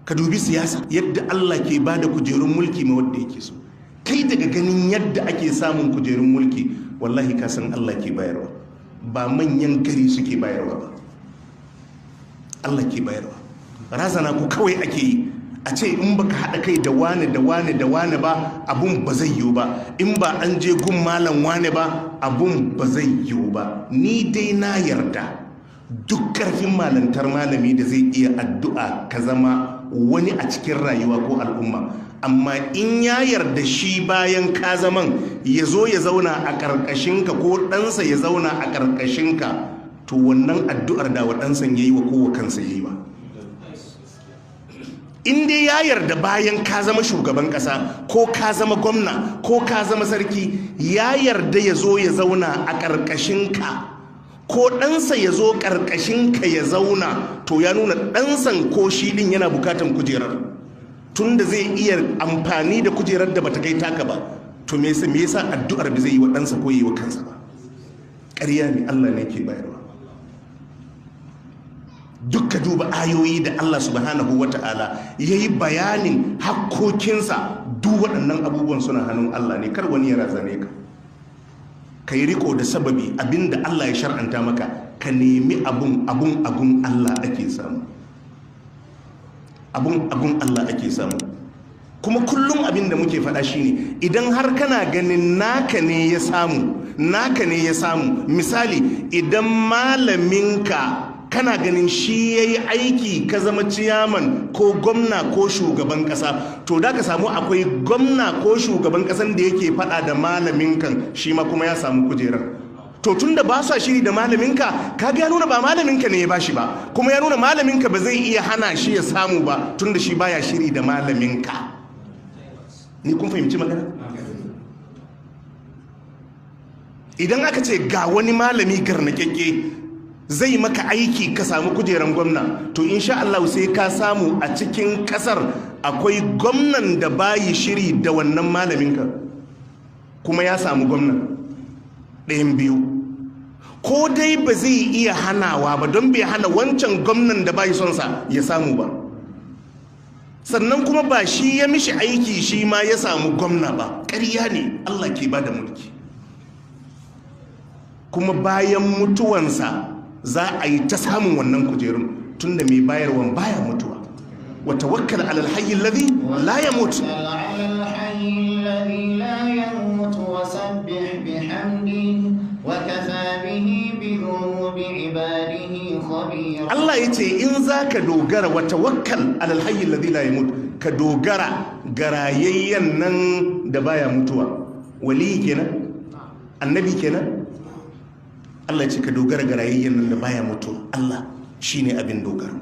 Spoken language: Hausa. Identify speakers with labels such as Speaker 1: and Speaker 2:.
Speaker 1: Ka dubi siyasa, yadda Allah ke ba da kujerun mulki ma wanda yake so. Kai daga ganin yadda ake samun kujerun mulki, wallahi ka san Allah ke bayarwa, ba manyan gari suke bayarwa ba, Allah ke bayarwa. Razana ku kawai ake yi, a ce in baka haɗa kai da wane da wane da wane ba, abun ba zai yiwu ba. In ba an je gun malam wane ba, abun ba zai yiwu ba. Ni dai na yarda duk ƙarfin malantar malami da zai iya addu'a ka zama wani a cikin rayuwa ko al'umma, amma in ya yarda shi bayan ka zaman ya zo ya zauna a ƙarƙashinka, ko ɗansa ya zauna a ƙarƙashinka, to wannan addu'ar da wa ɗansan ya yi wa kowa kansa ya yi wa. In dai ya yarda bayan ka zama shugaban kasa, ko ka zama gwamna, ko ka zama sarki, ya yarda ya zo ya zauna a ƙarƙashinka, ko ɗansa ya zo ƙarƙashinka ya zauna, to ya nuna ɗansan ko shi ɗin yana bukatan kujerar, tunda zai iya amfani da kujerar da bata kai taka ba. To me yasa addu'ar ba zai yi wa ɗansa ko yi wa kansa ba? Ƙarya ne, Allah ne ke bayarwa. Dukka duba ayoyi da Allah subhanahu wa ta'ala ya yi bayanin hakkokinsa, duk waɗannan abubuwan suna hannun Allah ne. Kar wani ya razane ka. Ka yi riko da sababi, abinda Allah ya shar'anta maka, ka nemi abun. Abun agun Allah ake samu, abun agun Allah ake samu. Kuma kullum abin da muke faɗa shine, idan har kana ganin naka ne ya samu, naka ne ya samu, misali idan malaminka kana ganin shi ya yi aiki ka zama ciyaman ko gwamna ko shugaban kasa, to da ka samu akwai gwamna ko shugaban kasan da yake fada da malamin kan, shi ma kuma ya samu kujerar. To tun da ba sa shiri da malaminka, kaga ya nuna ba malaminka ne ya bashi ba, kuma ya nuna malaminka ba zai iya hana shi ya samu ba, tun da shi baya shiri da malaminka. Ni kun fahimci magana? Idan aka ce ga wani malami garnakekke zai maka aiki ka samu kujeran gwamna, to insha Allah sai ka samu a cikin kasar akwai gwamnan da bayi shiri da wannan malaminka kuma ya samu gwamnan. Ɗayan biyu: ko dai ba zai iya hanawa ba, don bai hana wancan gwamnan da bayi son sa ya samu ba, sannan kuma ba shi ya mishi aiki shi ma ya samu gwamna ba. Ƙarya ne, Allah ke ba da mulki. Kuma bayan mutuwansa za a yi ta samun wannan kujerun, tunda mai bayarwan baya mutuwa. Wa tawakkal alal hayy alladhi la yamut.
Speaker 2: على الحي الذي لا يموت وسبح بحمده وكفى به بذنوب عباده خبيرا.
Speaker 1: Allah ya ce in za ka dogara, wa tawakkal alal hayy alladhi la yamut, ka dogara ga rayayyen nan da baya mutuwa. Wali kenan, annabi kenan. Allah ya ce ka dogara ga rayayyen nan da baya mutuwa. Allah shine abin dogaro.